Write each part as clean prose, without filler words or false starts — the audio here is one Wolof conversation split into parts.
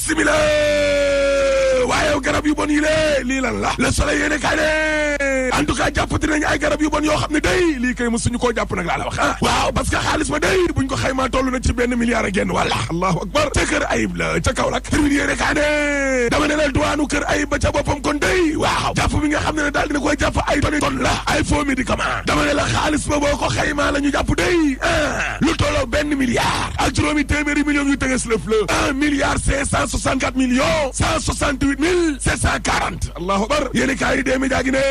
bismillah waaye garab yu bon yi lii lan la Le Soleil yéene kaay ne en tout cas jàppati nañ ay garab yu bon yoo xam ne day lii kay mësuñu koo jàpp nag laa la wax waaw parce que xaalis ba day buñ ko xaymaa toll na ci benn milliard ak genn wàlla allahu akbar ca kër ayib la ca Kaolack termine yéene kaay ne dama ne la duwaanu kër ayib ba ca boppam kon day waaw jàpp bi nga xam ne daal dina koy jàpp ay tonne la ay faux médicament dama ne la xaalis ba boo ko xaymaa la ñu jàpp day lu tolloo benn milliard ak juróomi téeméeri millions yu tëges lëf la 1 milliard 564 millions 168 mille 740 allahu akbar yéeni kaay yi dee média gi ne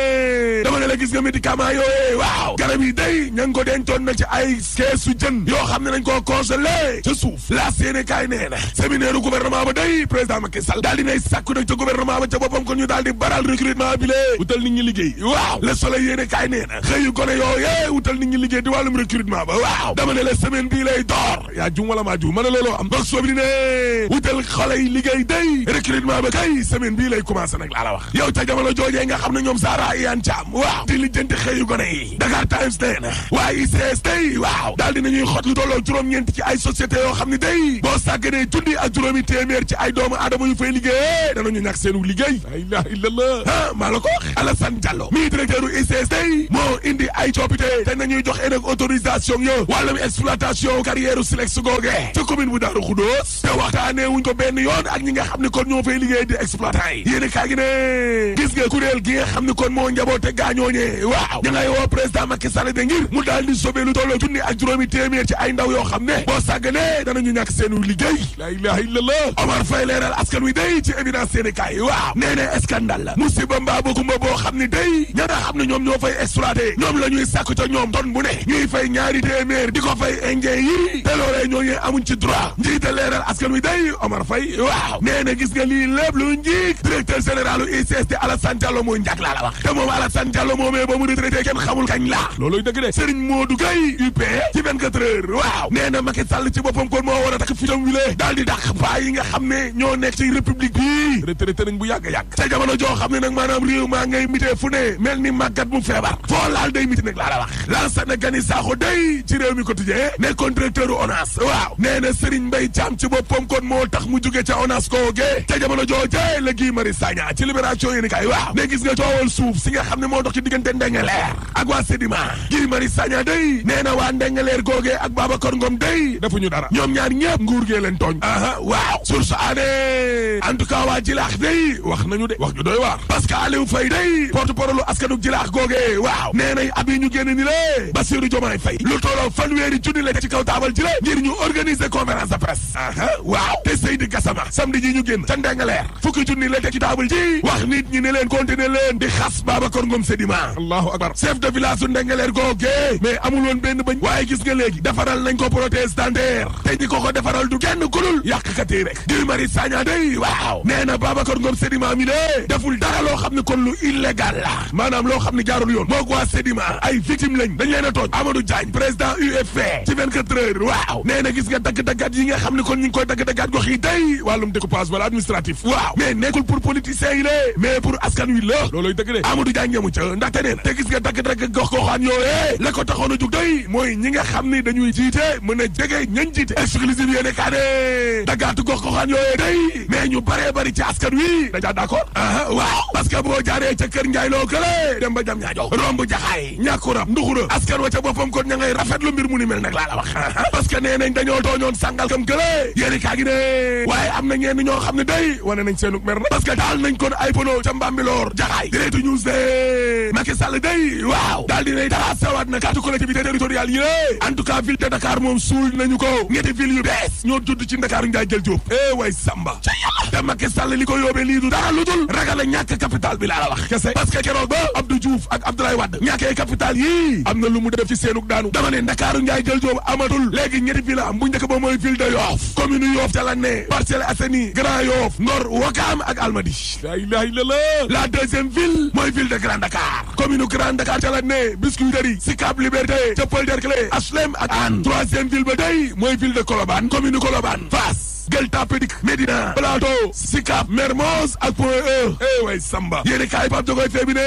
dama ne la gis nga médicament yooyu waaw garab yi day ña ngi ko dencoon na ci ay keesu jën yoo xam ne nañ koo congelé ca suuf laas yéeni kaay nee na séminaire gouvernement ba day président Macky Sall daal dinay sàkku nag ca gouvernement ba ca boppam kon ñu daal di baral recrutement bi lée wutal nit ñi liggéey waaw Le Soleil yéeni kaay nee na xëyu gone yooyee wutal nit ñi liggéey di wàllum recrutement ba waaw dama ne la semaine bii lay door yaa jum wala maa jum ma ne looloo am box boobu di ne wutal xale yi liggéey day recrutement ba kay semaine bii lay commencé nag laa la wax yow ca jamono joojee nga xam ne ñoom Zahra Iyane Thiam waaw di lijjanti xëyu gone yi Dakar Times nee na waaye ICS day waaw daal dinañuy xot lu tolloo juróom-ñeent ci ay société yoo xam ne day boo sàgganee junni ak juróomi téeméer ci ay doomu aadama yu fay liggéey danañu ñàkk seenu liggéey la ilaha illallah maa la ko wax Alassane Diallo mi directeur u ICS day moo indi ay coppite te nañuy jox nag autorisation yo wàllum exploitation carrière Silex googe ca commune bu Darou Khoudoss te waxtaanee wuñ ko benn yoon ak ñi nga xam ne kon ñoo fay liggéey di exploitant yi yéen kaa gi ne gis nga kuréel gi nga xam ne kon moo njaboote gaañooñee waaw ña ngay woo président Macky Sall de ngir mu daal di sobee lu tolloo junni ak juróomi téeméer ci ay ndaw yoo xam ne boo sàgganee danañu ñàkk seenu liggéey la ilaha illallah Omar Faye leeral askan wi day ci évidence yéen kaa yi waaw nee na scandale la musiba mbaa bokumba boo xam ne day ña nga xam ne ñoom ñoo fay exploité ñoom la ñuy sàkku ca ñoom ton bu ne ñuy fay ñaari téeméer di ko fay indien yi te loolee ñooñu amuñ ci droit njiite leeral askan wi day Omar Faye waaw nee na gis nga lii lépp lu njiit directeur général u ICS Alassane Diallo mooy njàkk laa la wax te moom Alassane Diallo moomee ba mu retraité kenn xamul kañ la looloy dëgg de Serigne Modou Gueye UP ci 24 heures waaw nee na Macky Sall ci boppam kon moo war a takk fitam wi lee daal di dàq paa yi nga xam ne ñoo nekk ci république bi retraité nañ bu yàgg te jamono joo xam ne nag maanaam réew maa ngay mitee fu ne mel ni màggat mu feebar foo laal day miti nag laa la wax Lansana Gagny Sakho day ci réew mi quotidien nekkoon directeur u ONAS waaw nee na Serigne Mbaye Thiam ci boppam kon moo tax mu jóge ca ONAS kooge te jamono jooje la Guy Marius Sagna ci libération yéeni kaay waaw ne gis nga coowal suuf si nga xam ne moo dox ci diggante Ndengeleer ak waa Sedima Guy Marius Sagna day nee na waa Ndengeleer kooge ak Babacar Ngom day defuñu dara ñoom ñaar ñëpp nguur gee leen tooñ waaw source aané en tout cas waa Jilaax day wax nañu de wax ju doy waar parce que Aliou Faye day porte-parole askanu Jilaax googe waaw nee nañ ab yi ñu génn ni lée Bassirou Diomaye Faye lu tolloo fanweeri junni la ci kaw taabal ji la ngir ñu organiser conférence de presse waaw te Seydi Gassama samedi ji ñu génn ca Ndengeleer fukki junni la ci taabal ji wax nit ñi ne leen continuer leen di xas Babacar Ngom Sedima allahu akbar chef de village su Ndengeleer googe mais amul woon benn bañ waaye gis nga léegi defaral nañ ko prothèse dentaire te ñi ko defaral du kenn kulul yàqkat yi rek Guy Marius Sagna day waaw nee na Babacar Ngom Sedima mi de deful dara loo xam ne kon lu illégal la maanaam loo xam ne jaarul yoon moog waa Sedima ay victime lañ dañ leen a tooñ Amadou Diagne président UFP ci 24 heures waaw nee na gis nga dagg-daggaat yi nga xam ne kon ñu ngi koy dagg-daggaat gox yi day wàllum découpage wala administratif waaw mais nekkul pour politiciens yi de mais pour askan wi la looloy dëgg de Amadou Diagne ñamu ca ndaxte nee na te gis nga dagg-dagg gox goxaan yooyee la ko taxoon a jug day mooy ñi nga xam ni dañuy jiite mën a jege ñañ jiite exclusive yéene kaa ne daggaatu gox goxaan yooyee day mais ñu baree bari ci askan wi dañaa d'accord waaw parce que boo jaaree ca kër Njaay loo kële dem ba jam ñaajo romb jaxaay ñàkkurab nduxura askan wa ca boppam kon ña ngay rafetlu mbir mu ni mel nag laa la wax parce que nee nañ dañoo tooñoon sàngal kam kële yéeni kaa gi ne waaye am na ñenn ñoo xam ne day wane nañ seenuk mer na parce que daal nañ kon ay pono ca Mbambilor jaxaay Direct News de Macky Sall day waaw daal dinay dara sawaat na carte collectivité territoriale yi en tout cas ville de Dakar moom suul nañu ko ñetti ville yu bees ñoo judd ci Dakar Njaay jël Jóob way Samba ca yàlla te Macky Sall li ko yóobee lii du dara lu dul ragal a ñàkk capital bi laa la wax kese parce que keroog ba Abdou Diouf ak Abdoulaye Wade ñàkkee capital yii am na lu mu def ci seenuk daanu dama ne Dakar Njaay jël Jóob amatul léegi ñetti ville am bu njëkk ba mooy ville de Yoff commune Yoff ca la ne Parcelles Assainies Grand Yoff Ngor Ouakam ak Almadies la ilaha illallah la deuxième ville mooy ville de Grand Dakar commune Grand Dakar ca la ne Biscuiterie Sicap Liberté ca Peul Derklé HLM ak Hann troisième ville ba day mooy ville de Colobane commune Colobane Fass Gueule Tapée Dik Médina Plateau Sicap Mermoz ak Point E way Samba yéene kaay Pape Jogoy fee bi ne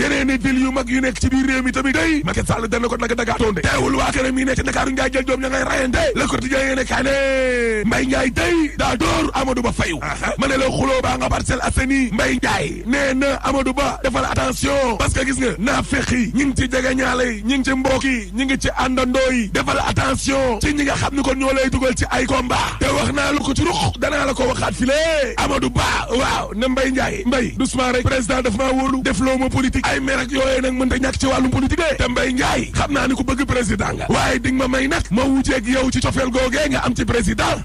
yeneen ni ville yu mag yu nekk ci biir réew mi tamit day Macky Sall dana ko naka dagaatoon de teewul waa këram yi nekk ci Ndakaaru Ndiaye jël joom ña ngay rayante Le Quotidien yéene kaay ne Mbaye Ndiaye day daa door Amadou Ba fayu ma ne la xuloo baa nga Parcelles Assainies Mbaye Ndiaye nee na Amadou Ba defal attention parce que gis nga naa fekki ñi ngi ci jege ñaale yi ñi ngi ci mbokk yi ñi ngi ci àndandoo yi defal attention ci ñi nga xam ni kon ñoo lay dugal ci ay combat te wax naa la ko ci rux danaa la ko waxaat file Amadou Ba waaw ne Mbaye Ndiaye Mbaye doucement rek président daf maa wóolu def loo ma politique ay mer ak yooyee nag mën ta ñàkk ci wàllum politique de te Mbaye Ndiaye xam naa ni ku bëgg président nga waaye di nga ma may nag ma wuuteeg yow ci cofeel googee nga am ci président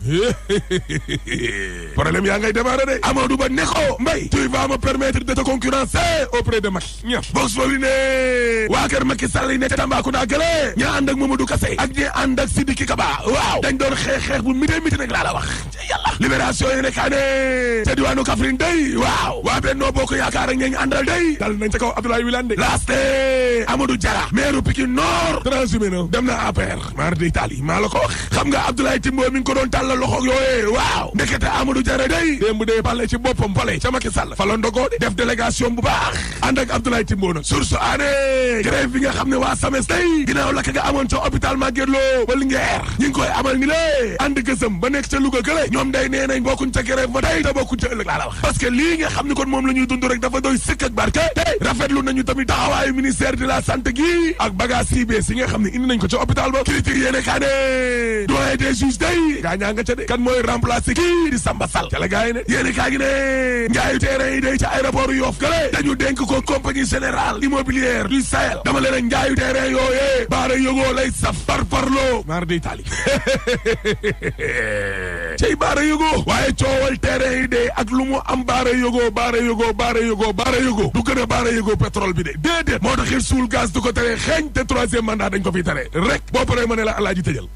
problème yaa ngay démarrer de Amadou Ba ne ko Mbaye tu vas me permettre de te concurrencer auprès de Macky ñëf box boobu ne waa kër Macky Sall yi ne ca Tambacounda gële ña ànd ak Mamadou Kassé ak ñi ànd ak Sidiki Kaba waaw dañ doon xeex bu mité nag laa la wax yàlla libération yi ne kaa ne ca diwaanu Kaffrine day waaw waa Benno Bokk Yaakaar ak ñi àndal day dal nañ ca kaw Abdoulaye Wilane laaste Amadou Diarra maire Pikine Nord transhumé na dem na APR mar d' Italie maa la ko wax xam nga Abdoulaye Timbo mi ngi ko doon tàllal loxo yooyee waaw ndekete Amadou Diarra day démb dee pale ci boppam pale ca Macky Sall fa la ndogoo de def délégation bu baax ànd ak Abdoulaye Timbo nag source aané grève bi nga xam ne waa SAMES day ginnaaw lakk nga amoon ca hôpital Magatte Lô ba Linguère ñi ngi koy amal ni lée ànd gësëm ba nekk ca Louga gële ñoom day nee nañ bokkuñ ca grève ba tey te bokkuñ ca ëllëg laa la wax parce que lii nga xam ne kon moom la ñuy dund rek dafa doy sëkk ak barke tey rafetlu nañu tamit taxawaayu ministère de la santé gi ak bagage yi bees yi nga xam ne indi nañ ko ca hôpital ba critique yéene kaa ne doyen des juges day gaa ñaa nga ca de kan mooy remplacer kii di Samba Sall ca la gaa yi ne yéene kaa gi ne njaayu terrain yi day ca aéroport Yoff gële dañu dénk ko compagnie générale immobilière du Sahel dama leen njaayu terrain yooyee baara yógoo lay saf par parloo mar d' Italie cey baara yógoo waaye coowal terrain yi de ak lu mu am baara yógoo du gën a baara yógoo pétrole bi de déedéet moo taxit suul gaz du ko tere xeeñ te troisième mandat dañ ko fi tere rek boo paree ma ne la alaaji tëjal